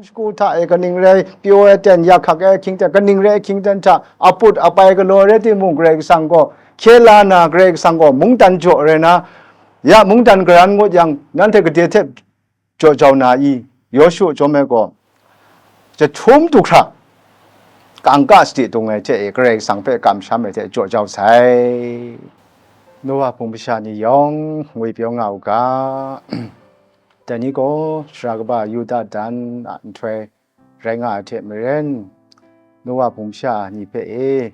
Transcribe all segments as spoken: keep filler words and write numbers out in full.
shagu hta e kaning rai pyaw ai ten, yak hkak ai ahkying ten, kaning rai ahkying ten hta aput apai galaw rai timung, Karai Kasang gaw hkye la na, Karai Kasang gaw mungdan jaw rai na, ya mungdan garan ngut yang, nanhte gade hte jaw jau na i? Yawshu chyawm ai gaw, jahtum du hkra, kangka sadi dung ai hte e, Karai Kasang hpe kamsham ai hte jaw jau sai. Nowa hpung masha ni yawng ngwi pyaw nga u ga. Dai ni gaw sara kaba Yuda dan a nhtoi rai nga ai hte maren, Nowa hpung masha ni hpe e,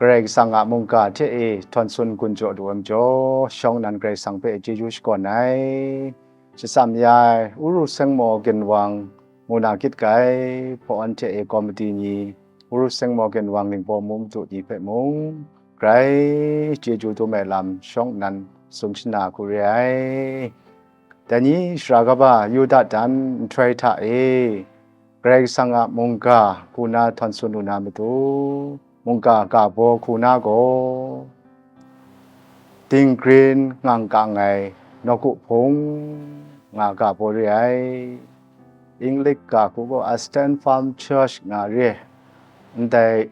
Karai Kasang a mungga hte e htawn tsun gun jaw lu ai majaw, shawng nnan Karai Kasang hpe chyeju shakawn ai. Shatsam ya ai Uru Sengmaw Ginwang, Muna Gitgai, Hpaw-awn hte e komiti ni, Uru Sengmaw Ginwang, Ningbaw Mum Madu ni hpe mung, grai chyeju dum ai lam shawng nnan tsun shana hku re ai. Dai ni sara kaba Yuda dan nhtoi hta e, Karai Kasang a mungga hku na htawn tsun lu na matu, mungga ga baw hku na gaw, dinggrin ngang kang ai nawku hpung nga ga baw re ai. English ga hku gaw a stand firm church nga re ai. Ndai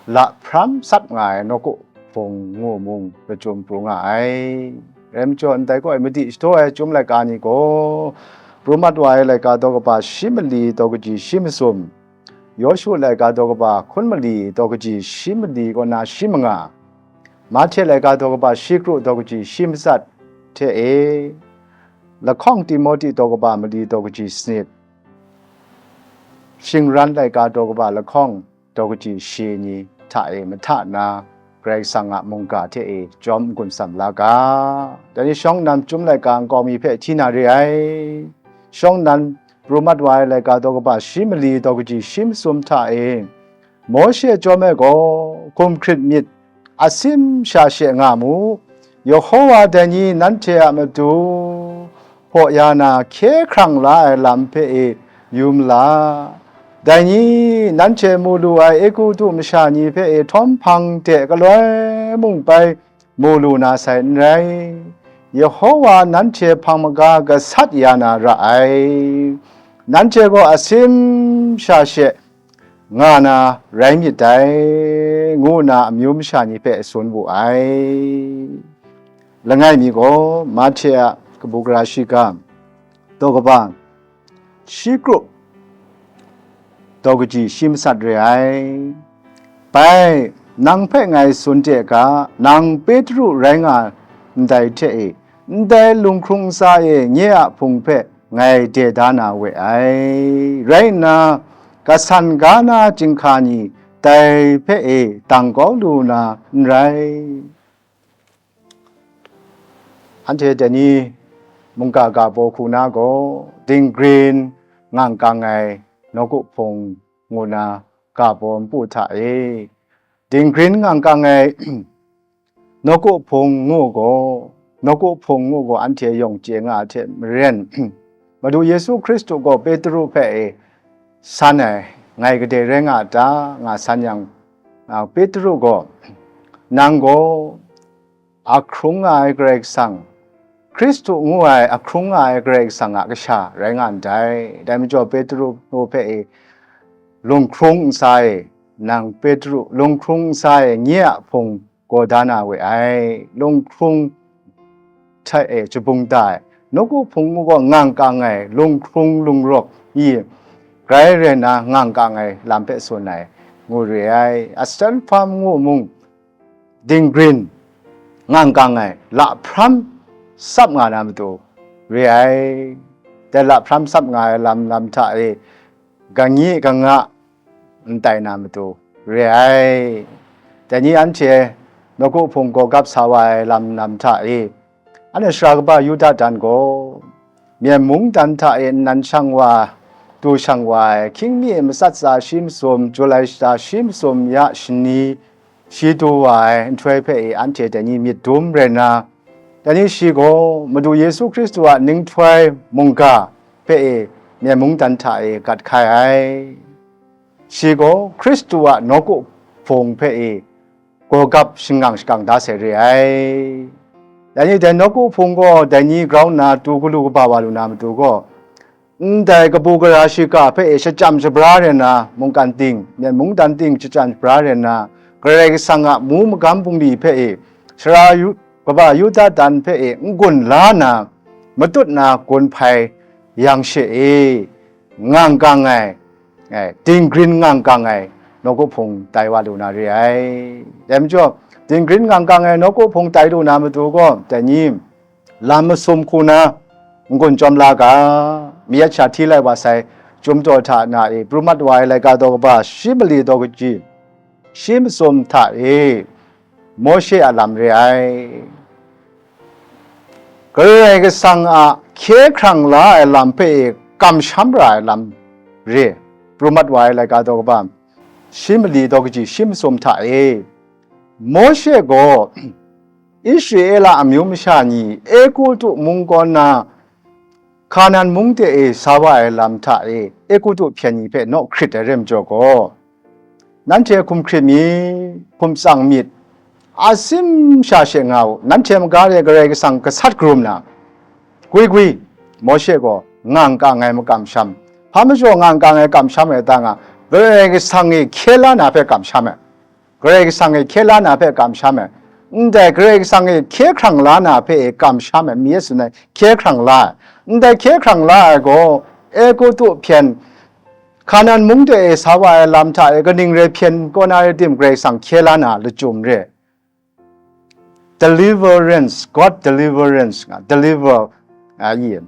lahpram sap nga ai nawku hpung ngu mung lachyum pru nga ai. Rai majaw, ndai gaw madi shadaw ai chyum laika ni gaw, pru mat wa ai laika daw kaba shi mali daw kaji shi masum, Yawshu laika daw kaba hkun mali daw kaji shi mali kaw na shi manga, Mahte laika daw kaba shi kru daw kaji shi matsat hte e, lahkawng Timote daw kaba mali daw kaji sanit, shingran laika daw kaba lahkawng daw kaji shi ni hta e mahta na, Karai Kasang a mungga hte e jawm n-gun sam la ga. Dai ni shawng nnan chyum laika nkau mi hpe hti na re ai. Shawng nnan pru mat wa ai laika daw kaba shi mali daw kaji shi masum hta e, Mawshe chyawm ai gaw, hkum hkrit myit asim sha she nga mu, Yehova dai ni nanhte a matu hpaw ya na hkye hkrang la ai lam hpe e yu ma la. Dai ni nanhte mu lu ai Egutu masha ni hpe e htawm hpang de galoi mung bai mu lu na sai n rai. Yehova nanhte hpang maga gasat ya na ra ai. Nanhte gaw asim sha she nga na rai myit dai, ngu nna amyu masha ni hpe tsun wu ai. Langai mi gaw Mahte a kabu gara shiga, daw kaba shi kru daw kaji shi matsat re ai. Bai, nang hpe ngai tsun de ga, nang Petru rai nga ndai hte e, ndai lunghkrung ntsa e nye a hpung hpe ngai de da na we ai. Rai nna, kasan ga na chyinghka ni dai hpe e dang kau lu na n rai. Anhte dai ni mungga ga baw hku na gaw, dinggrin ngang kang ai nawku hpung ngu na ga baw npu hta e, dinggrin ngang kang ai nawku hpung ngu gaw, nawku hpung ngu gaw anhte yawng chye nga ai hte maren, Madu Yesu Hkristu gaw Petru hpe e san ai, ngai gade rai nga a ta, nga san yang, a, Petru gaw, nang gaw ahkrung nga ai Karai Kasang, Hkristu ngu ai ahkrung nga ai Karai Kasang a kasha rai nga ndai. Dai majaw Petru hpe e, lunghkrung ntsa e, nang Petru, lunghkrung ntsa e nye a hpung gaw da na we ai, lunghkrung hta e jabung da ai, nawku hpung ngu gaw ngang kang ai, lunghkrung lungrawk i, grai rai na ngang kang ai lam hpe tsun ai, ngu re ai. Asen hpam ngu mung, dinggrin ngang kang ai, lahpram sap nga na matu re ai. Dai lahpram sap nga ai lam lam hta e, ganyi ganga n tai na matu re ai. Dai ni anhte nawku hpung gaw gap sa wa ai lam lam hta e, anhte sara kaba Yuda dan gaw, Myen mungdan hta e nnan shang wa, du shang wa ai, hkying mi e matsat tsa shi masum, Julai shata shi masum ya shani, shi du wa ai nhtoi hpe e anhte dai ni myit dum rai nna, dai ni shi gaw Madu Yesu Hkristu a ninghtoi mungga hpe e myen mungdan hta e gat hkai ai. Shi gaw Hkristu a nawku hpung hpe e gaw gap shangang shakang da sai re ai. Dai ni dai nawku hpung gaw dai ni grau nna tu galu kaba wa lu na matu gaw, ndai kabu gara shiga hpe e shachyam shabra re nna, mungkan ting, myen mungdan ting shachyam shabra re nna, Karai Kasang a mu magam bungli hpe e, sara yu-, kaba Yuda dan hpe e n-gun la nna, matut na gun hpai yang she e, ngang kang ai, eh, dinggrin ngang kang ai nawku hpung tai wa lu na re ai. Dai majaw, dinggrin ngang kang ai nawku hpung tai lu na matu gaw, dai ni, lam masum hku na n-gun chyawm la ga, mayat sha hti lai wa sai, Chyum daw hta na e pru mat wa ai laika daw kaba shi mali daw kaji, shi masum hta e Mawshe a lam re ai. Karai Kasang a hkye hkrang la ai lam hpe e kamsham ra ai lam re, pru mat wa ai laika daw kaba, shi mali daw kaji shi masum hta e, Mawshe gaw Israela amyu masha ni Egutu mung kaw na Hkanan mung de e sa wa ai lam hta e Egutu hpyen ni hpe naw hkrit ai re majaw gaw, nanhte hkum hkrit mi, hkum tsang myit, a sim sha she nga u, nanhte maga re Karai Kasang gasat karum na, gwi gwi, Mawshe gaw ngang kang ai makamsham, hpa majaw ngang kang ai kamsham ai ta nga, Karai Kasang e hkye la na hpe kamsham ai. Karai Kasang e hkye la na hpe kamsham ai, ndai Karai Kasang e hkye hkrang la na hpe e kamsham ai, mi e tsun ai, hkye hkrang la ai, ndai hkye hkrang la ai gaw, Egutu hpyen, Hkanan mung de e sa wa ai lam hta e kaning rai hpyen kaw na rai tim, Karai Kasang hkye la na lachyum re. Deliverance, God deliverance nga, deliver, a, i,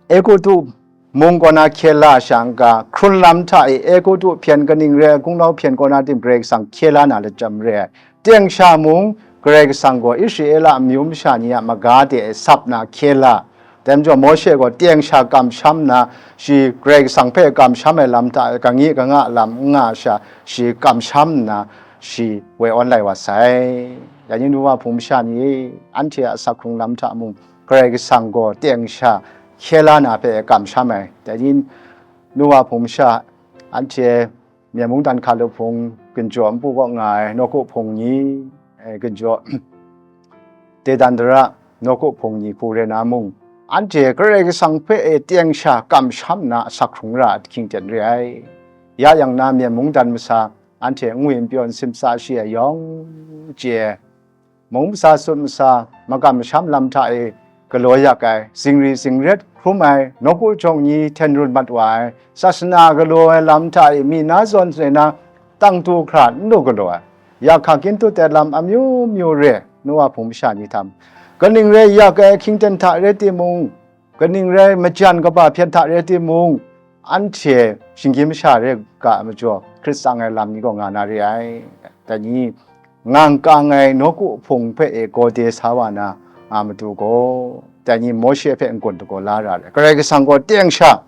Egutu mung kaw na hkye la shang ga, hkrun lam hta e Egutu hpyen kaning re ai hkunglau hpyen kaw na tim, Karai Kasang hkye la na lachyum re ai. Teng sha mung, Karai Kasang gaw Israela amyu masha ni a maga de sap na hkye la. Dai majaw, Mawshe gaw teng sha kamsham nna, shi Karai Kasang hpe kamsham ai lam hta e kangyi kanga lam n nga sha, shi kamsham nna, shi woi awn lai wa sai. Dai ni, nu wa hpung masha ni, anhte a asak hkrung lam hta mung, Karai Kasang gaw teng sha hkye la na hpe kamsham ai. Dai ni, nu wa hpung masha, anhte Myen mungdan hkalup hpung, ginjaw npu kaw nga ai nawku hpung ni, eh, ginjaw Dedan dara nawku hpung ni hku re na mung, anhte Karai Kasang hpe e teng sha kamsham nna asak hkrung ra ai ahkying ten re ai. Ya yang na, myen mungdan masa, anhte n-wi n pyaw n simsa shi ai yawng chye ai, mung masa sut masa, makam masham lam hta e galaw yak ai, zingri zingret hkrum ai, nawku jawng ni hten run mat wa ai, sasana galaw ai lam hta e mi na zawn sai na, tang tu hkra n lu galaw ai, ya hka kyin tut ai lam amyu myu re, nu wa hpung masha ni htam, kaning rai yak ai ahkying ten hta rai timung, kaning rai majan kaba hpyen hta rai timung, anhte shinggyim masha re ga ai majaw, hkrit tsang ai lam ni gaw nga na re ai. Dai ni, ngang kang ai nawku hpung hpe e gawde sa wa na, a matu gaw, dai ni Mawshe hpe n-gun daw la ra ai. Karai Kasang gaw teng sha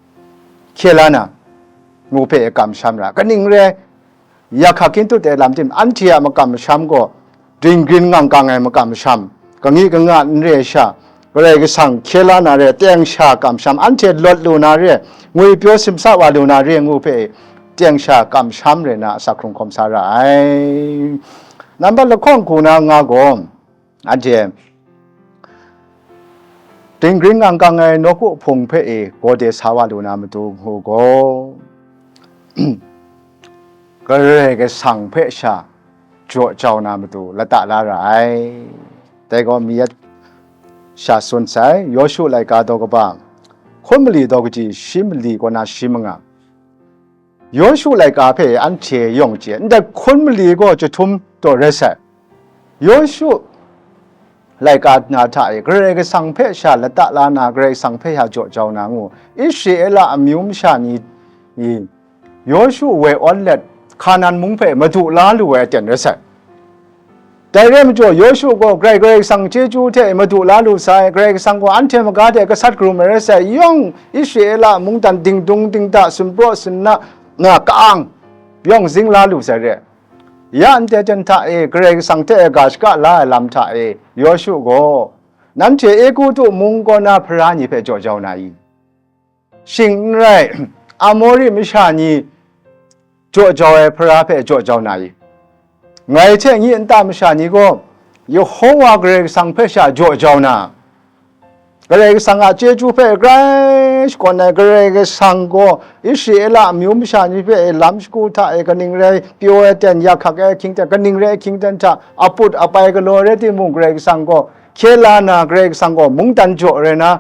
hkye la na, ngu hpe e kamsham ra. Kaning rai, ya hka kyin tut ai lam tim, anhte a makam masham gaw, dinggrin ngang kang ai makam masham, kangyi kanga n re ai sha, Karai Kasang hkye la na re, teng sha kamsham, anhte lawt lu na re, ngwi pyaw simsa wa lu na re, ngu hpe teng sha kamsham re na asak hkrung hkawm sa ra ai. Nambat lahkawng hku na nga gaw, anhte dinggrin ngang kang ai nawku hpung hpe e gawde sa wa lu na matu ngu gaw, Karai Kasang hpe sha jaw jau na matu lata la ra ai. Dai gaw mi yat sha tsun sai, Yawshu laika daw kaba, hkun mali daw kaji shi mali kaw na shi manga. Yawshu laika hpe anhte yawng chye, ndai hkun mali gaw chyahtum taw rai sai. Yawshu laika na hta e Karai Kasang hpe sha lata la na, Karai Kasang hpe sha jaw jau na ngu, Israela amyu masha ni, i, Yawshu woi awn let, Hkanan mung hpe madu la lu ai aten rai sai. Dai rai majaw, Yawshu gaw Karai, Karai Kasang chyeju hte madu la lu sai, Karai Kasang gaw anhte maga hte gasat karum ai rai sai, yawng Israela mungdan dingdung dingda, sumpraw sinna, nga ka-ang, yawng zing la lu sai re. Ya ndai ten hta e Karai Kasang hte ga shaka la ai lam hta e Yawshu gaw, nanhte Egutu mung kaw na hpara ni hpe jaw jau na i? Shing n rai, Amori masha ni jaw jau ai hpara hpe jaw jau na i? Ngai hte nyi nta masha ni gaw Yehova Karai Kasang hpe sha jaw jau na, Karai Kasang a chyeju hpe grai shakawn ai Karai Kasang gaw Israela amyu masha ni hpe e lam shagu hta e kaning rai pyaw ai ten, yak hkak ai ahkying ten, kaning rai ahkying ten hta aput apai galaw rai timung, Karai Kasang gaw hkye la na, Karai Kasang gaw mungdan jaw rai na,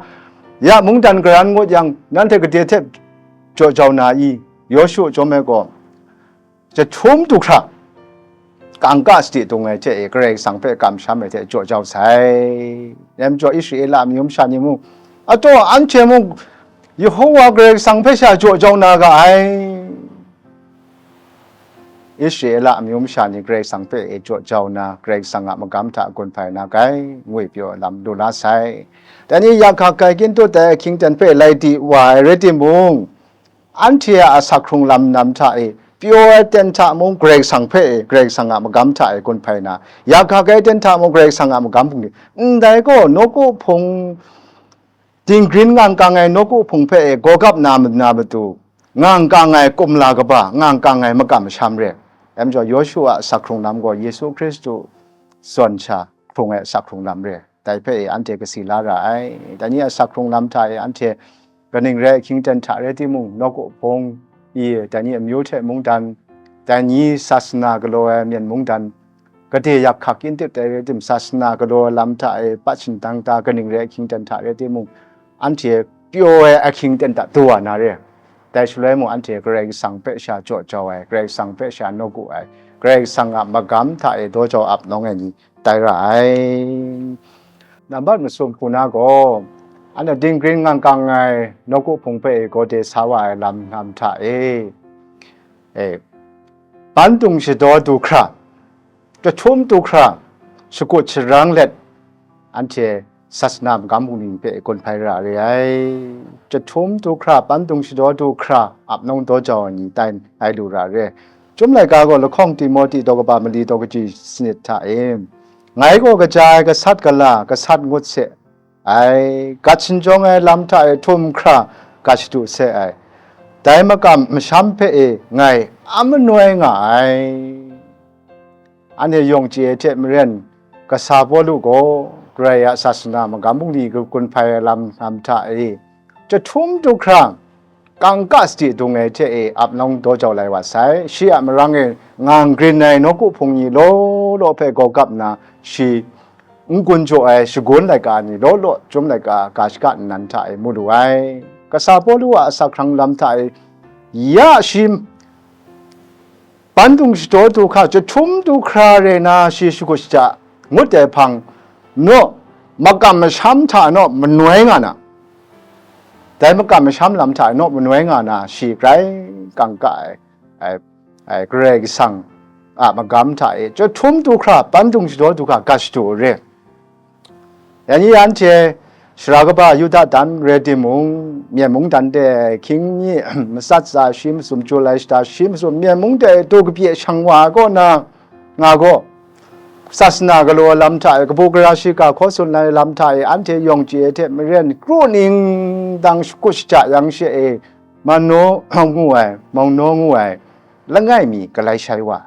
ya mungdan garan ngut yang, nanhte gade hte jaw jau na i? Yawshu chyawm ai gaw, jahtum du hkra, kangka sadi dung ai hte e, Karai Kasang hpe kamsham ai hte jaw jau sai. Dai majaw, Israela amyu masha ni mung, ataw, anhte mung Yehowa Karai Kasang hpe sha jaw jau na ga ai. Israela amyu masha ni Karai Kasang hpe e jaw jau na, Karai Kasang a magam hta gun hpai na gai, ngwi pyaw lam lu la sai. Dai ni yak hkak ai, kyin tut ai ahkying ten hpe lai di wa ai rai timung, anhte a asak hkrung lam nam hta e, pyaw ai ten hta mung Karai Kasang hpe e, Karai Kasang a magam hta e gun hpai na, yak hkak ai ten hta mung Karai Kasang a magam hpung ni, ndai gaw nawku hpung, dinggrin ngang kang ai nawku hpung hpe e gawgap na, na matu, ngang kang ai kumla kaba, ngang kang ai makam masham re. Dai majaw, Yawshu a asak hkrung lam gaw Yesu Hkristu zawn sha hkrung ai asak hkrung lam re. Dai hpe e anhte kasi la ra ai. Dai ni a asak hkrung lam hta e anhte kaning rai ahkying ten hta rai timung, nawku hpung i, dai ni amyu hte mungdan, dai ni sasana galaw ai myen mungdan, gade yak hkak kyin tut ai rai tim, sasana galaw ai lam hta e pat shingtang ta kaning rai ahkying ten hta rai timung, anhte pyaw ai ahkying ten hta du wa na re. Dai shaloi mung, anhte Karai Kasang hpe sha jaw jau ai, Karai Kasang hpe sha nawku ai, Karai Kasang a magam hta e daw jau ap nawng ai ni tai ra ai. Nambat masum hku na gaw, anhte dinggrin ngang kang ai nawku hpung hpe e gawde sa wa ai lam nam hta e, e, bandung shadaw du hkra, jahtum du hkra, shakut sharang let, anhte sasana magam bungli hpe gun hpai ra re ai. Jahtum du hkra, bandung shadaw du hkra, ap nawng daw jau ai ni tai ai lu ra re. Chyum laika gaw lahkawng Timote daw kaba mali daw kaji sanit hta e, ngai gaw kaja ai gasat gala, gasat ngut se ai, gat shinjawng ai lam hta e htum hkra gat shadu se ai, dai makam masham hpe e ngai a manoi nga ai. Anhte yawng chye ai hte maren, kasa Pawlu gaw Karai a sasana magam bungli gun hpai ai lam nam hta e, jahtum du hkra, kangka sadi dung ai hte e ap nawng daw jau lai wa sai. Shi a marang e ngang grin ai nawku hpung ni law law hpe gawgap nna, shi n-gun jaw ai shagun laika ni law law, chyum laika ga shaga nnan hta e mu lu ai. Kasa Pawlu a asak hkrang lam hta e, ya shi bandung shadaw du hkra, jahtum du hkra re na shi shakut shaja ngut ai hpang naw, makam masham hta naw manoi nga na, dai makam masham lam hta naw manoi nga na, shi grai kangka ai, ai, ai, Karai Kasang a magam hta e jahtum du hkra, bandung shadaw du hkra ga shadu re. Yang ni anhte sara kaba Yuda dan rai timung, myen mungdan de hkying mi matsat tsa shi masum, Julai shata shi masum, myen mung de taw kapye shang wa ai kaw na, nga gaw, sasana galaw ai lam hta e, kabu gara shiga hkaw tsun ai lam hta e, anhte yawng chye ai hte maren, kru ning dang shakut shaja yang she e, Mano ngu ai, Mauno ngu ai, langai mi galai shai wa.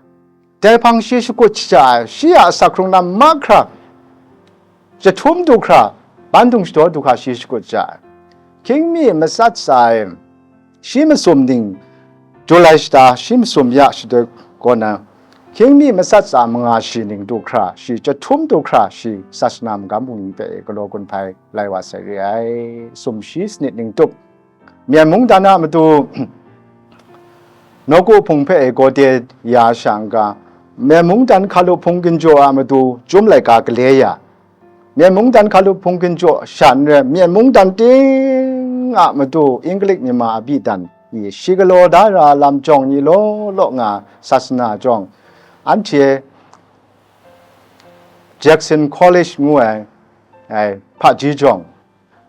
Dai hpang shi shakut shaja ai, shi a asak hkrung lam mahkra, jahtum du hkra, bandung shadaw du hkra shi shakut shaja ai. Hkying mi matsat tsa ai, shi masum ning, Julai shata shi masum ya shadoi kaw na, hkying mi matsat tsa manga shi ning du hkra, shi jahtum du hkra, shi sasana magam bungli hpe galaw gun hpai lai wa sai re ai. Sumshi sanit ning tup, myen mungdan a matu nawku hpung hpe e gawde ya sha n-ga, myen mungdan hkalup hpung ginjaw a matu chyum laika gale ya, myen mungdan hkalup hpung ginjaw sha n rai, myen mungdan ting a matu Inglik ni ma a bi dan i shi galaw da ra lam jawng ni law law nga sasana jawng, anhte Jackson College ngu ai, ai, hpaji jawng,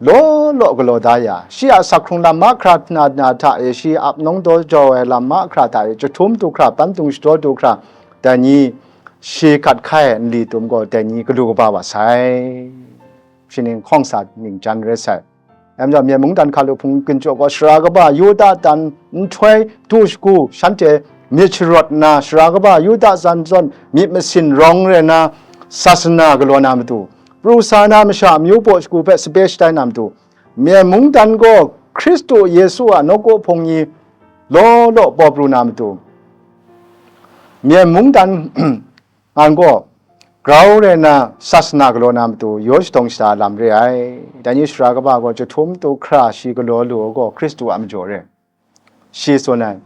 law law galaw da ya, shi a asak hkrung lam mahkra na, na hta e, shi ap nawng daw jau ai lam mahkra hta e, jahtum du hkra, bandung shadaw du hkra, dai ni shi hkat hkai ai nli tum gaw, dai ni galu kaba wa sai. Shi ning hkawng sa ningjan rai sai. Dai majaw, myen mungdan hkalup hpung ginjaw gaw, sara kaba Yuda dan nhtoi du shagu, shanhte myit sharawt nna, sara kaba Yuda dan zawn myit masin rawng rai nna, sasana galaw na matu, pru sa na masha amyu baw shagu hpe sape shatai na matu, Myen mungdan gaw Hkristu Yesu a nawku hpung ni law law paw pru na matu, Myen mungdan ngan gaw grau rai na sasana galaw na matu yaw shadawng shada lam re ai. Dai ni sara kaba gaw chyahtum tu hkra shi galaw lu ai gaw Hkristu a majaw re. Shi tsun ai,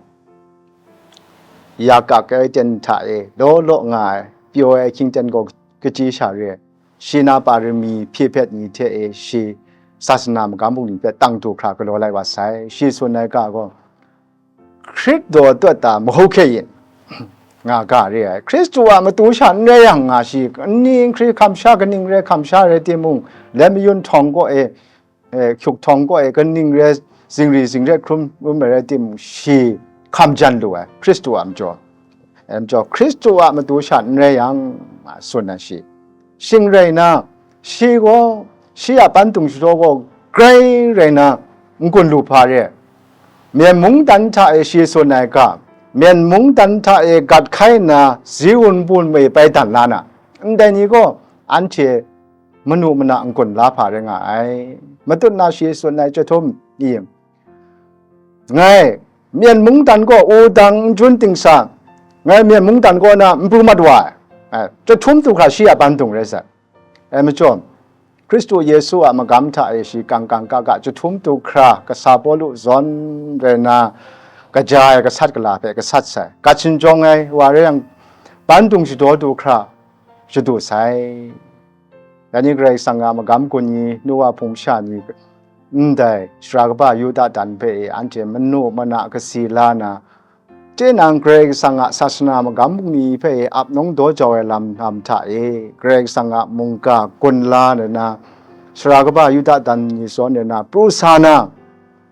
ya kak ai ten hta e law law nga ai, pyaw ai ahkying ten gaw kachyi sha re ai, shi na pa rami hpye hpyet ni hte e shi sasana magam bungli hpe tang du hkra galaw lai wa sai. Shi tsun ai ga gaw, Hkrit daw tawt ta mahu hkye yin nga ga re ai. Hkristu a matu sha n rai yang nga shi, nni n hkri hkam sha, kaning rai hkam sha rai timung, lam mayun htawng kaw e, e, hkyuk htawng kaw e, kaning rai zingri zingret hkrum hkrum ai rai timung, shi hkam jan lu ai, Hkristu a majaw. Em jaw, Hkristu a matu sha n rai yang, nga tsun ai shi. Shing rai na, shi gaw, shi a ban dung shadaw gaw grai rai na, n-gun lu hpa re. Myen mungdan hta e shi tsun ai ga, Myen mungdan hta e gat hkai nna, zi wun bun e bai dan la na, ndai ni gaw anhte manu mana n-gun la hpa rai nga ai. Matut na shi tsun ai chyahtum i, ngai, Myen mungdan gaw wudang n jun dingsa, ngai Myen mungdan kaw na n pru mat wa ai. Ai, chyahtum du hkra shi a ban dung rai sai. Ai majaw, Hkristu Yesu a magam hta e shi kang kang ka ka chyahtum du hkra kasa Pawlu zawn rai na, kaja ai gasat gala hpe gasat sai, gat shinjawng ai wa rai yang, ban dung shadaw du hkra shadu sai. Dai ni Karai Kasang a magam gun ni, nu wa hpung masha ni, ndai sara kaba Yuda dan hpe e anhte manu mana kasi la na, tinang Karai Kasang a sasana magam bungli hpe e ap nawng daw jau ai lam lam hta e, Karai Kasang a mungga gun la na, sara kaba Yuda dan ni zawn na, pru sa na,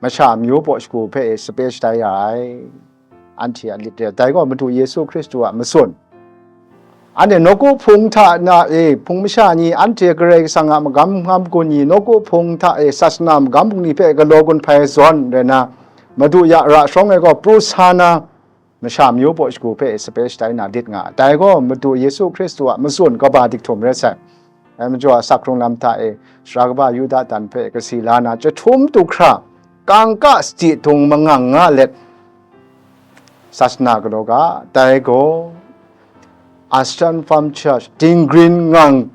masha amyu baw shagu hpe e sape shatai ya ai. Anhte a lit re, dai gaw Madu Yesu Hkristu a matsun. Anhte nawku hpung hta na e, hpung masha ni, anhte Karai Kasang a magam hkam gun ni, nawku hpung hta e, sasana magam bungli hpe galaw gun hpai zawn rai na, Madu ya ra shawng ai gaw pru sa na, masha amyu baw shagu hpe sape shatai na lit nga ai. Dai gaw Madu Yesu Hkristu a matsun kaba dik htum rai sai. Dai majaw, asak hkrung lam hta e, sara kaba Yuda dan hpe kasi la na, chyahtum du hkra, kangka sadi dung mangang nga let, sasana galaw ga, dai gaw Aston Farm Church, Dinggrin ngang,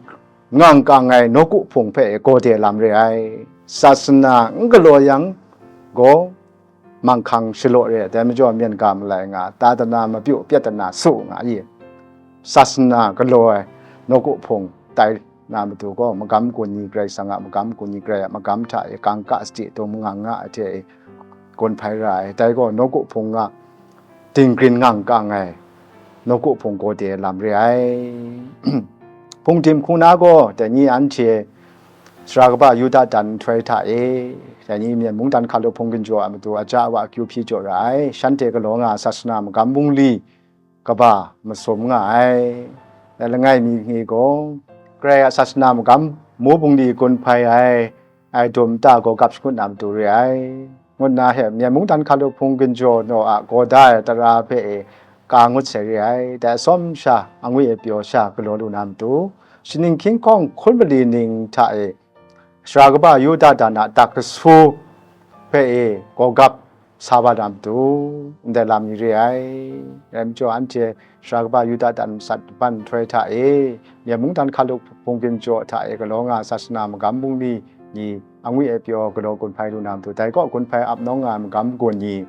ngang kang ai nawku hpung hpe gaw de lam re ai. Sasana n galaw yang gaw, manghkang shalaw re ai, dai majaw myen ga malai nga, ta dana mapyu pyat dana su nga i, sasana galaw ai nawku hpung tai na matu gaw, magam gun ni Karai Kasang a magam gun ni, Karai a magam hta e kangka sadi dung mangang nga ai hte e gun hpai ra ai. Dai gaw nawku hpung a dinggrin ngang kang ai nawku hpung gaw de lam re ai. Hpungdim hku na gaw, dai ni anhte sara kaba Yuda dan nhtoi hta e, dai ni Myen mungdan hkalup hpung ginjaw a matu aja awa akyu hpyi jaw ra ai, shanhte galaw nga sasana magam bungli kaba masum nga ai. Dai langai mi ni gaw, Karai a sasana magam mu bungli gun hpai ai, ai dum nta gaw gap shangut na matu re ai, ngut na he, Myen mungdan hkalup hpung ginjaw naw a gaw da ai tara hpe e ka ngut sai re ai. Dai atsawm sha, angwi e pyaw sha galaw lu na matu, shaning hkying hkawng hkun mali ning hta e, sara kaba Yuda dan a dak kasu hpe e gaw gap sa wa na matu, ndai lam ni re ai. Rai majaw, anhte sara kaba Yuda dan matsat ban nhtoi hta e, Myen mungdan hkalup hpung ginjaw hta e galaw nga sasana magam bungli ni angwi e pyaw galaw gun hpai lu na matu, dai gaw gun hpai ap nawng nga ai magam gun ni,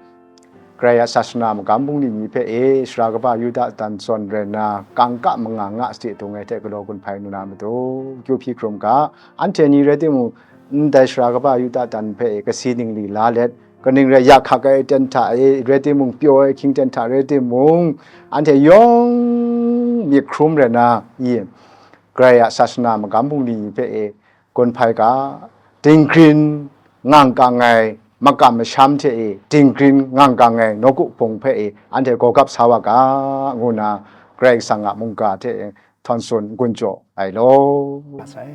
Karai a sasana magam bungli ni hpe e, sara kaba Yuda dan zawn rai nna, kangka manga nga sadi dung ai hte galaw gun hpai lu na matu, kyu hpyi hkrum ga, anhte ni rai timung, ndai sara kaba Yuda dan hpe e kasi ningli la let, kaning rai ya hkak ai ten hta e rai timung, pyaw ai ahkying ten hta rai timung, anhte yawng myit hkrum rai nna, i, Karai a sasana magam bungli ni hpe e gun hpai ga, dinggrin ngang kang ai makam masham hte e, dinggrin ngang kang ai nawku hpung hpe e, anhte gaw gap sa wa ga, ngu nna Karai Kasang a mungga hte e htawn tsun n-gun jaw ai law. Sai.